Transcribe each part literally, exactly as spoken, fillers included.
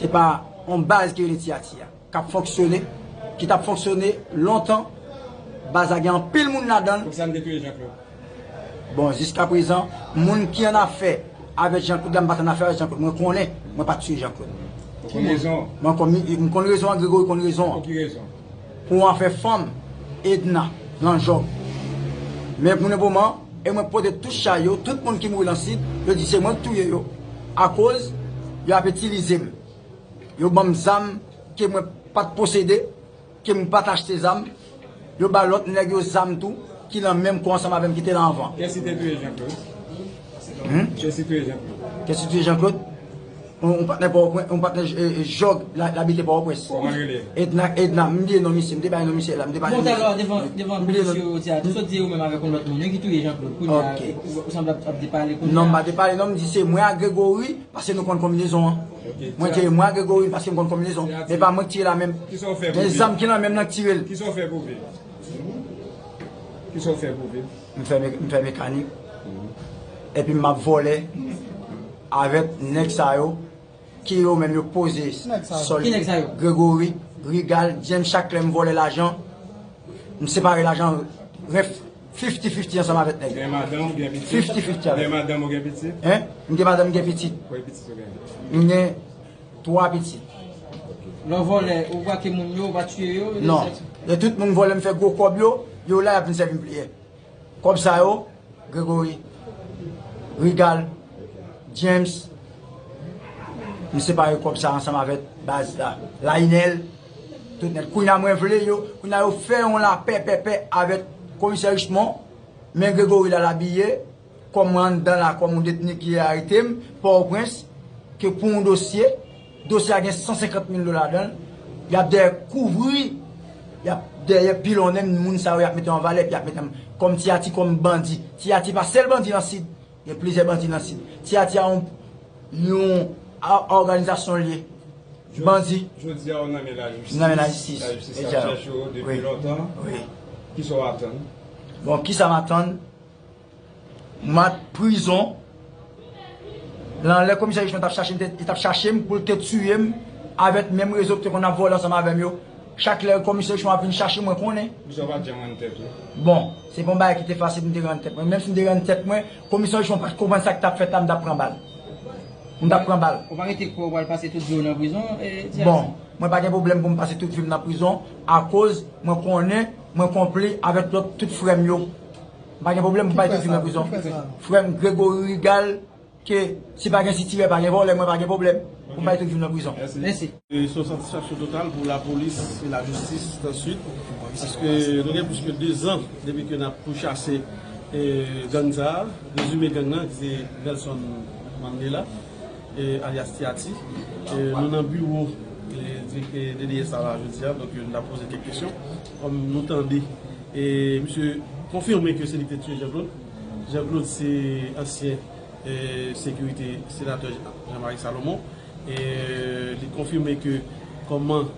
Se pa yon baz ki rele Ti Ati a, k ap fonksyone, ki t ap fonksyone lontan. Baz la gen anpil moun ladan l. Kòmsi nou te touye Jean Claude? Bon, jiskaprezan, moun ki an afè avèk Jean Claude la, m pa t an afè avèk Jean Claude. Mwen konnen, mwen pa t touye Jean Claude. Ou konn rezon? Mwen konn, m konn rezon an, Gregory konn rezon an. Pou ki rezon? Pou afè fanm, Edna, nan jòg. Men pou le moman, e mwen pote tout chay yo, tout moun ki mouri nan Sid, yo di se mwen ki touye yo. Akoz, yo ap itilize m. Yo ban m zam ke mwen pa t posede, ke m pa t achte zam. Yo ba lòt nèg yo zam tou, ki nan menm kò ansanm avè m, ki te la anvan. Kiyès ki te touye Jean Claude? Hmm? Kiyès ki touye Jean Claude? Kiyès ki touye Jean Claude? Yon, yon patnè Pòtoprens, yon patnè, eh, eh, jòg, la, l abite Pòtoprens. Kòman l rele? Edna, Edna, m bliye non misye, m te bay non misye la, m te bay non misye. Bon, talè devan, devan polis yo, Ti Ati, ou sot di ou menm avèk yon lòt moun, wi, ki touye Jean Claude. Kounye a, ou, ou sanble ap, ap depale kounye a. Non, m pa depale non, m di se mwen ak Gregory, paske nou konn konbinezon an. Mwen tire mwen ak Gregory paske m konn konbinezon. Men pa mwen ki tire la menm. Kisa w fè pou viv? Men zam ki nan menm nan ki tire l. Kisa w fè pou viv? Kisa w fè pou viv? M fè me-, m fè mekanik. Epi m ap vòlè avèk nèg sa yo, ki yo menm yo poze sòl. Ki nèg sa yo? Gregory, Rigal, James, chak lè m vòlè lajan, m separe lajan, ref, fifty fifty ansanm avèk nèg yo. Gen madanm, gen pitit? Fifty fifty avèk. Gen madanm ou gen pitit? Hein? M gen madanm, m gen pitit. Konbyen pitit ou gen? M gen twa pitit. Lè w vòlè, ou brake moun yo, ou pa tiye yo? Non. E tout moun vòlè m fè gwo kòb yo, yo la y ap vin sèvi m pliye. Kòb sa yo, Gregory, Rigal, James, m separe kòb sa ansanm avèk baz la, Lainel, tout nèt. Kounye a mwen vle yo, kounye a yo fè yon lapè pèpè avèk komisè Richemond, men Gregory la l abiye, kòm mwen anndan la, kòm yon detni ki arete m, Pòtoprens, ke pou yon dosye, dosye a gen san senkant mil dola ladan l, y ap dèyè kouvri, y ap dèyè pilonnen moun sa yo, y ap mete an valè, epi y ap mete m kòm Ti Ati, kòm bandi. Ti Ati pa sèl bandi nan Sid, gen plizyè bandi nan Sid. Ti Ati a yon, yon a-, òganizasyon l ye. Bandi. Jodi a, ou nan men lajistis. Nan men lajistis. Lajistis ap chèche w depi lontan. Wi. Kisa w atann? Bon, kisa m atann? M at prizon. Nan lè komisè Richemond t ap chache m, te, li t ap chache m pou l te tiye m avèk menm rezo ki te konn ap vòlè ansanm avè m yo. Chak lè komisè Richemond ap vin chache m, mwen konnen. Poukisa w pa t janm rann tèt ou? Bon, se pa yon bagay ki te fasil pou m te rann tèt mwen. Menm si m te rann tèt mwen, komisè Richemond pa t konprann sa k t ap fèt la, m t ap pran bal. M t ap pran bal. Ou pa rete kwè ou pral pase tout vi w nan prizon, eh, Ti Ati? Bon, mwen pa gen pwoblèm pou m pase tout vi m nan prizon, akoz mwen konnen mwen konpli avèk lòt tout frè m yo. M pa gen pwoblèm pou m pase tout vi m nan prizon. Frè m Gregory Rigal, ke si pa gen sitirè, pa gen vòlè, mwen pa gen pwoblèm pou m pase tout vi m nan prizon. Mèsi. E se yon satisfaksyon total pou lapolis e lajistis nan Sid, paske nou gen plis ke de zan depi ke n ap pouchase, e, gang sa a. Rezime gang nan, ki se Velson Mandela, e, alyas Ti Ati. E, nou nan biwo, e, direktè D D S la, la jodi a, donk, e, nou ta poze kèk kesyon. Kòm nou tande, e, misye konfime ke se li ki te tiye Jean Claude. Jean Claude se ansyen, e, sekirite senatè Jean Marie Salomon. E, li konfime ke kòman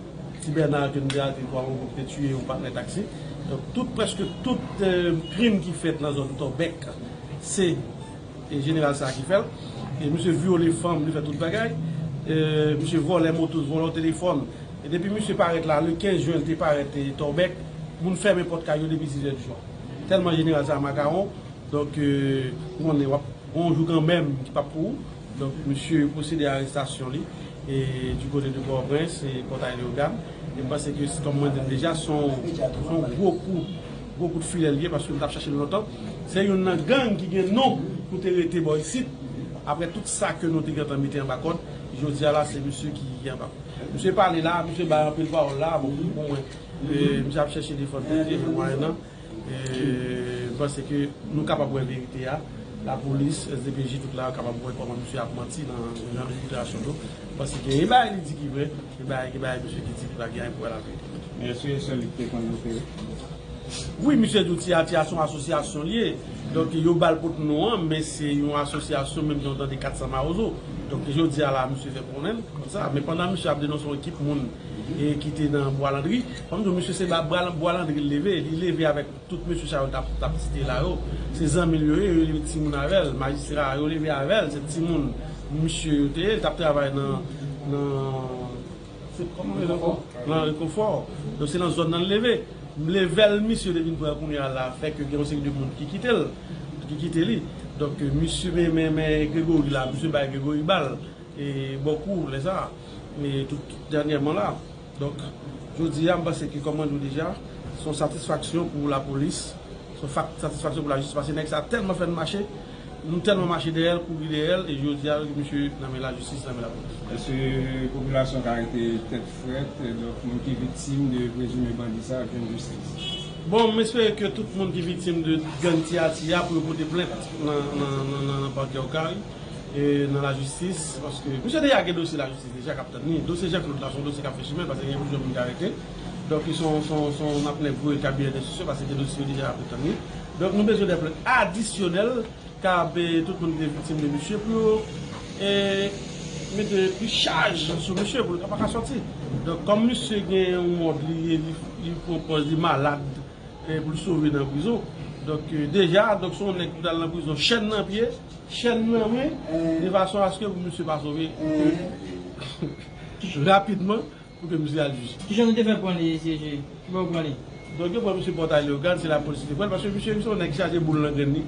Ti Bèna ke nou te arete pou yon gwoup te tiye yon patnè taksi. Donk, tout, prèske tout, e, krim ki fèt nan zòn Tòbèk, se, e, jeneral sa a ki fè l. E misye vyole fanm, li fè tout bagay. E, misye vòlè moto, vòlè telefòn. E depi misye parèt la, le kenz jen, li te parèt, e, Tòbèk, moun fèmen pòt kay yo depi sis è di swa. Tèlman jeneral sa a makawon, donk, e, ou konnen w ap gon jou kanmenm ki p ap pou ou. Donk, misye pwosede a arestasyon li, e, du côté de Pòtoprens, e, Pòtay Leyogàn. E m panse ke, kòm mwen di l deja, se yon, se yon gwo kou, gwo kout filè l ye, paske m t ap chache l lontan. Se youn nan gang ki gen non pou te rete bò isit. Apre tout sa ke nou te gentan mete anba kòd, jodi a la, se misye ki, ki anba kòd. Misye pale la, misye bay anpil pawòl la, bon, pou mwen, e, misye ap chèche defann tèt li, men mwayen nan. E, m panse ke nou kapab wè verite a. Lapolis, S D P J, tout la, yo kapab wè kòman misye ap manti nan jan de deklarasyon yo. M panse ke gen bagay li di ki vrè, gen bagay, gen bagay misye ki di ki pa gen anyen pou wè laverite. Men èske se li ki te konn opere? Wi, misye di w Ti Ati a se yon asosyasyon li ye. Donk, yo ba l pot non an, men se yon asosyasyon, menm jan w tande kat san mawozo. Donk, jodi a la, misye fè konnen l konsa. Men pandan misye ap denonse yon ekip moun, e, ki te nan Bwa Landri, fò m di w, misye se ba Bwa, Bwa Landri l leve. Li leve avèk tout mesye sa yo t ap, t ap site la yo. Se zanmi l yo ye, yo leve timoun avè l. Majistra, yo leve avè l, se timoun misye yo te ye. L t ap travay nan, nan Kòman, nan rekonfò. Donk, se nan zòn nan l leve. Level misye te vin pran kounye a la, fè ke gen yon seri de moun ki kite l, ki kite li. Donk, misye, men, men, men Gregory la, misye bay Gregory bal, e, bò kou, lè sa, e, tout, tout dènyèman la. Donk, jodi a, m panse ke, kòm mwen di w deja, se yon satisfaksyon pou lapolis, se yon fa-, satisfaksyon pou lajistis, paske nèg sa tèlman fè n mache, nou tèlman mache dèyè l, kouri dèyè l, e jodi a, misye nan men lajistis, nan men lapolis. Èske popilasyon ka rete tèt frèt, donk moun ki viktim de prezime bandi sa ap jwenn jistis? Bon, m espere ke tout moun ki viktim de gang Ti Ati a pou yo pote plent nan, nan, nan, nan, nan pakè Okay, e nan lajistis, paske misye deja gen dosye lajistis deja k ap tann li. Dosye Jean Claude la, se yon dosye k ap fè chimen, paske gen plizyè moun ki arete. Donk, se yon, se yon, se yon, n ap nèg voye kabinè enstriksyon, paske gen dosye yo deja ap tann li. Donk, nou bezwen de plent adisyonèl, k ap, e, tout moun ki te viktim de misye, pou yo, e, mete plis chaj sou misye, pou l ka pa ka sòti. Donk, kòm misye gen yon òd, li, li, li pran pòz li malad, e, pou l sove nan prizon. Donk, e, deja, donk, se yon nèg ki pral nan prizon, chèn nan pye, chèn nan men, de fason aske pou misye pa sove, pou ke rapidman, pou ke misye al jije. Kijan nou te fè pran li, C J? Kijan nou pran li? Donk, yo pran misye Pòtay Leyogàn, se lapolis ki te pran l, paske misye, misye se yon nèg ki chaje boul nan grenn li.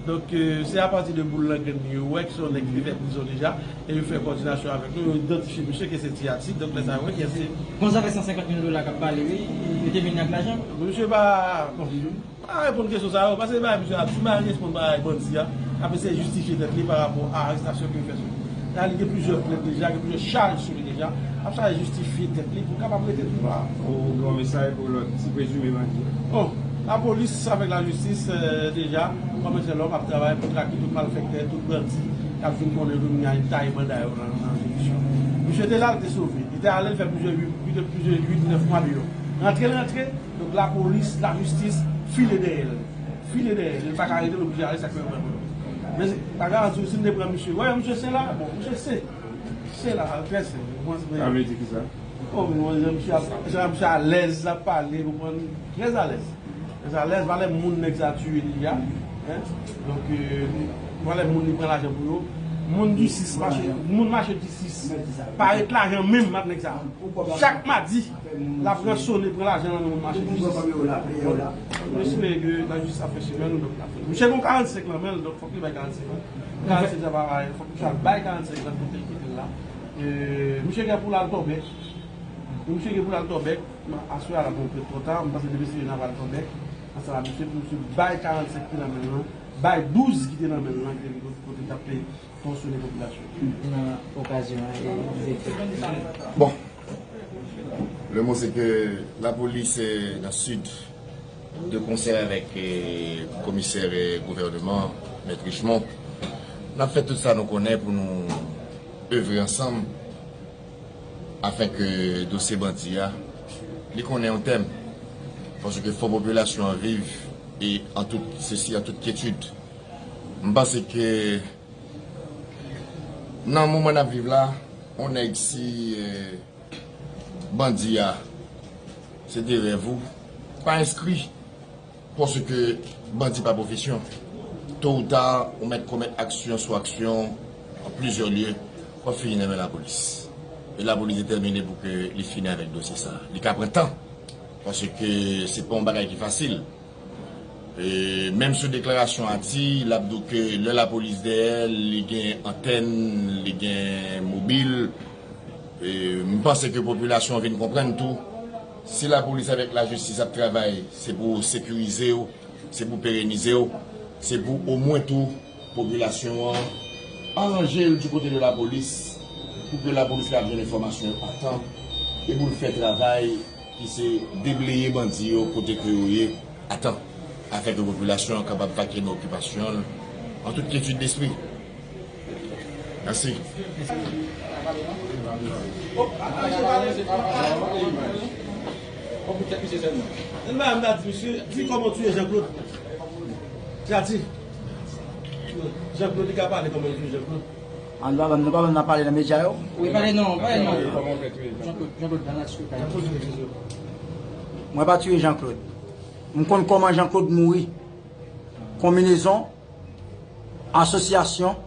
Donk, e, se apati de boul nan grenn li, yo wè ki se yon nèg ki te fè prizon deja, e yo fè kòdinasyon avèk nou, yo idantifye misye ke se Ti Ati, donk, lè sa yo wè kiyès se. Bon, sa fè san senkant mil dola k ap pale, wi, yo te vin ak lajan? Misye pa, bon, pa reponn kesyon sa yo, paske bagay misye ap di, bagay reponn bagay bandi a, ap eseye jistifye tèt li pa rapò a arestasyon ke yo fè sou li. La, li gen plizyè plent deja, gen plizyè chaj sou li deja, ap chache jistifye tèt li pou l kapab rete tou la. Ou gen yon mesaj pou lòt ti prezime bandi? Bon, lapolis avèk lajistis, e, deja, kòm se lòm ap travay pou trake tout malfektè, tout bandi k ap vin konnen yo menm y a taye banda yo nan, nan solisyon. Misye te la, l te sove. Li te ale, l fè plizyè, plizyè, plizyè uit, nèf mwa deyò. Rantre l rantre, donk lapolis, lajistis file dèyè l. File dèyè l. Li pa ka rete, l oblije ale, sa k fè yo pran l. Men pa garanti w, si n te pran misye, wè, misye se la, bon, misye se, se la, trè se. Sa vle di kisa? Bon, men jan misye ap, jan misye alèz, l ap pale, konprann, trè alèz. Trè alèz, valè moun nèg sa tiye deja. Hein? Donk, e, valè moun li pran lajan pou yo. Moun di sis, mache, moun mache di sis. Parèt lajan menm ak nèg sa. Chak madi, l ap ransone, pran lajan nan men moun mache di sis. Bon, nou espere ke lajistis ap fè chimen nou, donk, l ap fè. Misye gen karannsenk nan men l, donk, fòk li bay karannsenk lan. Karannsenk sa pa, fòk misye al bay karannsenk lan kote l kite l la. E, misye gen pou l al Tòbèk. Misye gen pou l al Tòbèk. Aswè a la, bon, pèt twò ta, m panse depi se n ap al Tòbèk, ansanm ak misye, pou misye bay karannsenk ki nan men l lan, bay douz ki te nan men l lan, ki te vin kote l t ap fè tòsyone popilasyon. Nan okazyon an, e, direktè. Bon, le mot c'est que la police, euh, dans le sud, de concert avec, euh, commissaire, euh, gouvernement, Maître Richemond, n ap fè tout sa nou konnen pou nou evre ansanm afin ke dosye bandi a, li konnen yon tèm. Paske fò popilasyon an viv e an tout sesi, an tout kyetid. M panse ke nan moman n ap viv la, yon nèg si, eh, bandi a, se de rèv ou, pa enskri. Paske bandi pa pwofesyon. To ou ta, ou mèt komèt aksyon sou aksyon an plizyè lye, w ap fini nan men lapolis. E lapolis detèmine pou ke li fini avèk dosye sa. Li ka pran tan, paske se pa yon bagay ki fasil. E menm sou deklarasyon Ati, l ap di w ke lè lapolis dèyè l, li gen antèn, li gen mobil. E m panse ke popilasyon an vin konprann tou, si lapolis avèk lajistis ap travay, se pou sekirize w, se pou perenize w, se pou omwen tou popilasyon an aranje l di kote de lapolis, pou ke lapolis kapab jwenn enfòmasyon yo a tan, e pou l fè travay ki se debleye bandi yo kote ke yo ye a tan, afin ke popilasyon an kapab vake nan okipasyon l an tout kyetid despri. Mèsi. Jean-Claude, li ka pale kòman li touye Jean-Claude. An nou pa ban, nou pa ban nan pale nan medya yo? Wi, pale non, pale non. Jean-Claude, Jean-Claude, dans la discussion. Mwen pa tiye Jean-Claude. M konn kòman Jean-Claude mouri. Konbinezon, asosyasyon,